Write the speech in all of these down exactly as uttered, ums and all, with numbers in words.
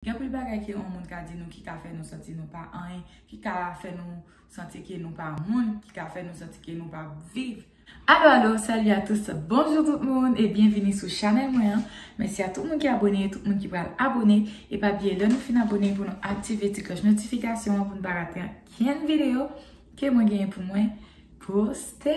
Gen anpil bagay ke yon moun ka di nou ki ka fè nou santi nou pa anyen, ki ka fè nou santi ke nou pa moun, ki ka fè nou santi ke nou pa viv. Alo, alo, salut à tous, bonjou tout moun e byenvini sou chanèl mwen an. Mèsi a tout moun ki abone, tout moun ki pral abone. E pa bliye, lè nou fin abone, pou nou aktive ti klòch notifikasyon an pou nou pa rate ankenn videyo ke mwen genyen pou mwen poste.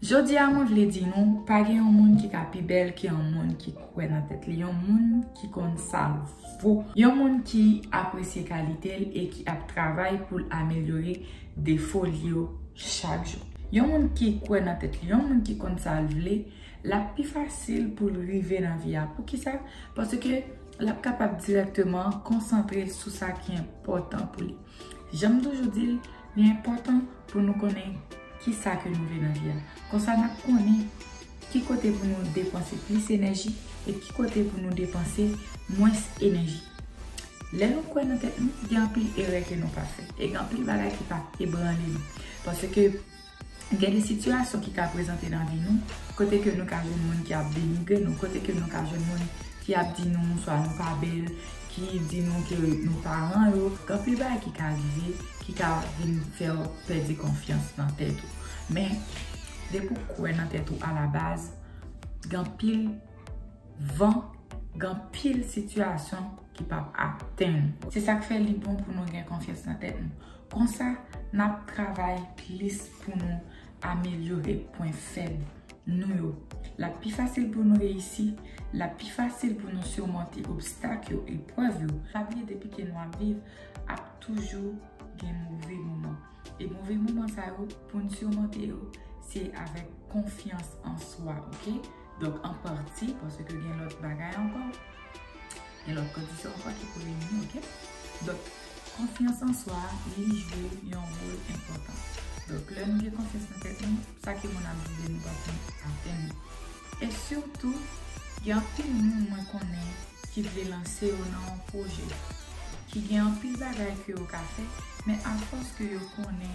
Jodi a, mwen vle di nou, pa gen yon moun ki ka pi bèl ke yon moun ki kwè nan tèt li, yon moun ki konn sa l vo, yon moun ki apresye kalite l e ki ap travay pou l amelyore defo l yo chak jou. Yon moun ki kwè nan tèt li, yon moun ki konn sa l vle, l ap pi fasil pou l rive nan vi a. Poukisa? Paske l ap kapab dirèkteman konsantre l sou sa ki enpòtan pou li. Jan m toujou di l, li enpòtan pou nou konnen ki sa ke nou vle nan vi a. Konsa, n ap konnen ki kote pou nou depanse plis enèji e ki kote pou nou depanse mwens enèji. Lè nou kwè nan tèt nou, gen anpil erè ke nou pa fè. E gen anpil bagay ki pa ebranle nou. Paske gen de sitiyasyon ki ka prezante nan vi nou, kote ke nou ka jwenn moun ki ap denigre nou, kote ke nou ka jwenn moun ki ap di nou swa nou pa bèl, ki di nou ke nou paran yo. Gen anpil bagay ki ka rive, ki ka vin fè w pèdi konfyans nan tèt ou. Men, depi w kwè nan tèt ou alabaz, gen anpil van, gen anpil sitiyasyon ki p ap atenn. Se sa k fè li bon pou nou gen konfyans nan tèt nou. Konsa, n ap travay plis pou nou amelyore pwen fèb nou yo. L ap pi fasil pou nou reyisi, l ap pi fasil pou nou sirmonte obstak yo, eprèv yo. Pa bliye, depi ke nou ap viv, ap toujou gen move moman. E move moman sa yo, pou n sirmonte yo, se avèk konfyans an swa, oke? Donk, an pati, paske gen lòt bagay ankò, gen lòt kondisyon ankò ki pou reyini, oke? Donk, konfyans an swa, li jwe yon wòl enpòtan. Donk, lè nou gen konfyans nan tèt nou, sa ke moun ap di de nou p ap janm atenn li. E sitou, gen anpil moun mwen konnen ki vle lanse yo nan yon pwojè, ki gen anpil bagay ke yo ka fè, men afòs ke yo konnen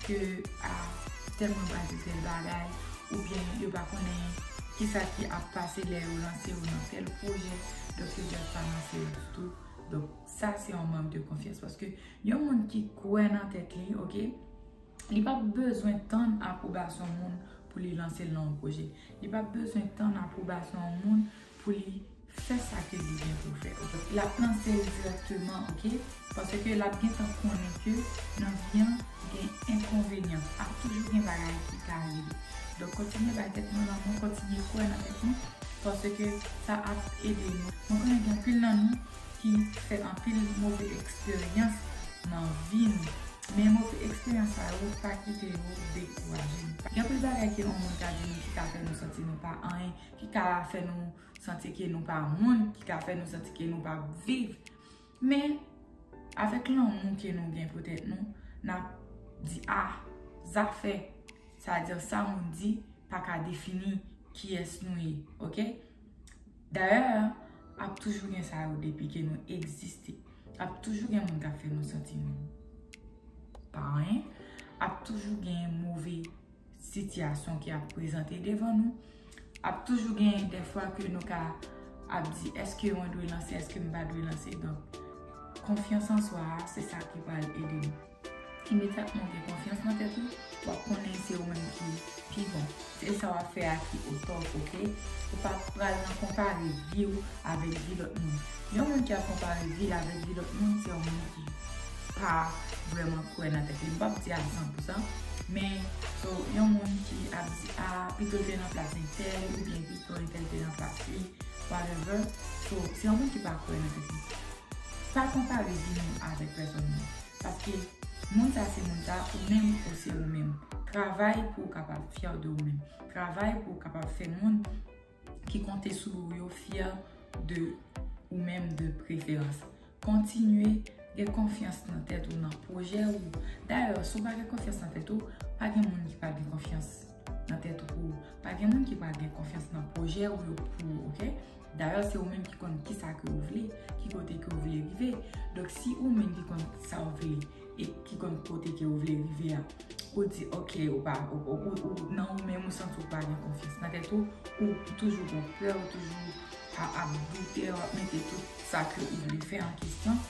ke, a, tèl moun pral di tèl bagay, oubyen yo pa konnen kisa ki ap pase lè yo lanse yo nan tèl pwojè, donk yo just pa lanse yo ditou. Donk, sa se yon mank de konfyans, paske yon moun ki kwè nan tèt li, oke, li p ap bezwen tann apwobasyon moun pou li lanse l nan yon pwoje. Li p ap bezwen tann apwobasyon yon moun pou li fè sa ke li gen pou l fè. L ap lanse l dirèkteman, oke? Paske l ap gentan konnen ke nan vi an, gen enkonvenyan. Ap toujou gen bagay ki ka rive. Donk, kontinye bay tèt nou lanmou, kontinye kwè nan tèt nou, paske sa ap ede nou. Mwen konnen gen anpil nan nou ki fè anpil move eksperyans nan vi nou. Men move eksperyans sa yo pa kite yo dekouraje nou. Gen anpil bagay ke yon moun ka di nou ki ka fè nou santi nou pa anyen, ki ka fè nou santi ke nou pa moun, ki ka fè nou santi ke nou pa viv. Men, avèk lanmou ke nou gen pou tèt nou, n ap di, a, zafè, sa di sa moun di, pa ka defini kiyès nou ye, oke? Dayè, ap toujou gen sa yo depi ke nou egziste. Ap toujou gen moun k ap fè nou santi nou pa anyen. Ap toujou gen move sitiyasyon ki ap prezante devan nou. Ap toujou gen dèfwa ke nou ka ap di, èske mwen dwe lanse, èske m pa dwe lanse? Donk, konfyans an swa a, se sa ki pral ede nou. Imedyatman w gen konfyans nan tèt ou, w ap konnen se ou menm ki pi bon. Se sa w ap fè a ki o top, oke? Ou pa pral nan konpare vi w avèk vi lòt moun. Yon moun ki ap konpare vi l avèk vi lòt moun, se yon moun ki pa vrèman kwè nan tèt li. M p ap di a san pou san, men, so, yon moun ki ap di, a, pito l te nan plas entèl, oubyen pito entèl te nan plas li, whatever. So, se yon moun ki pa kwè nan tèt li. Pa konpare vi nou avèk pèsòn moun. Paske moun sa se moun sa, ou menm ou se ou menm. Travay pou w kapab fyè de ou menm. Travay pou w kapab fè moun ki konte sou ou yo fyè de ou menm de preferans. Kontinye Gen konfyans nan tèt ou, nan pwojè ou. Dayè, si w pa gen konfyans nan tèt ou, pa gen moun ki pral gen konfyans nan tèt ou pou ou. Pa gen moun ki pral gen konfyans nan pwojè ou yo pou ou, oke? Dayè, se ou menm ki konn kisa ke ou vle, ki kote ke ou vle rive. Donk, si ou menm ki konn sa ou vle e ki konn kote ke ou vle rive a, ou di, oke, ou pa, ou, ou, ou, ou, nan ou menm ou santi ou pa gen konfyans nan tèt ou, ou toujou gen pè, ou toujou ap, ap doute, w ap mete tout sa ke ou vle fè an kesyon.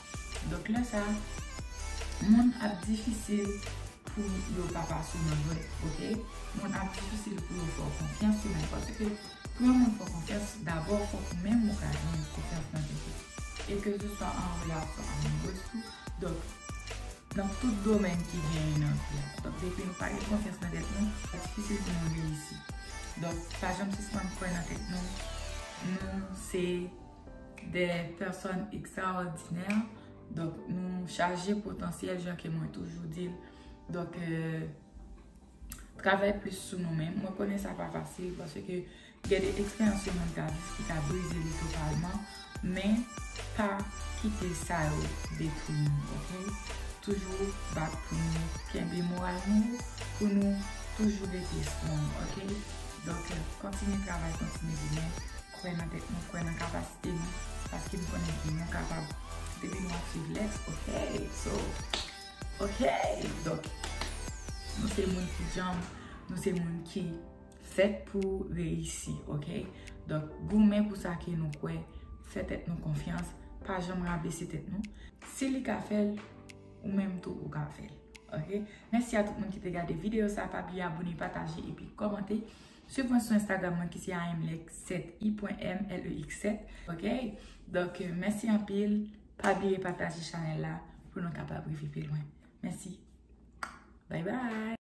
Donk, lè sa, moun ap difisil pou yo pa pase w nan jwèt, oke? Moun ap difisil pou yo fè w konfyans ou menm, paske pou yon moun fè w konfyans, dabò fòk ou menm ou ka gen konfyans nan tèt ou. E ke se swa an relasyon amourèz tou, donk, nan tout domèn ki genyen nan vi a. Donk, depi nou pa gen konfyans nan tèt nou, sa difisil pou nou reyisi. Donk, pa janm sispann kwè nan tèt nou. Nou se de pèsòn ekstraòdinè. Donk, nou chaje potansyèl, jan ke mwen toujou di l. Donk, euh, travay plis sou nou menm. Mwen konnen sa pa fasil, paske gen de eksperyans yo moun ka viv ki ka brize li totalman, men pa kite sa yo detwi nou, oke? Toujou bat pou nou kenbe moral nou wo, pou nou toujou rete strong, oke? Donk, kontinye travay, kontinye goumen, kwè nan tèt nou, kwè nan kapasite nou, paske m konnen ke nou kapab. Depi nou ap suiv Lex, oke? So, oke? Donk, nou se moun ki djanm, nou se moun ki fèt pou reyisi, oke? Donk, goumen pou sa ke nou kwè, fè tèt nou konfyans, pa janm rabese tèt nou. Si li ka fè l, ou menm tou ou ka fè l, oke? Mèsi a tout moun ki te gade videyo sa, pa bliye abòne, pataje epi kòmante. Swiv mwen sou Instagram mwen ki se A M Lex sèt, I pwen M L E X sèt, oke? Donk, euh, mèsi anpil, pa bliye pataje chanèl la pou nou kapab rive pi lwen. Mèsi. Bye bye.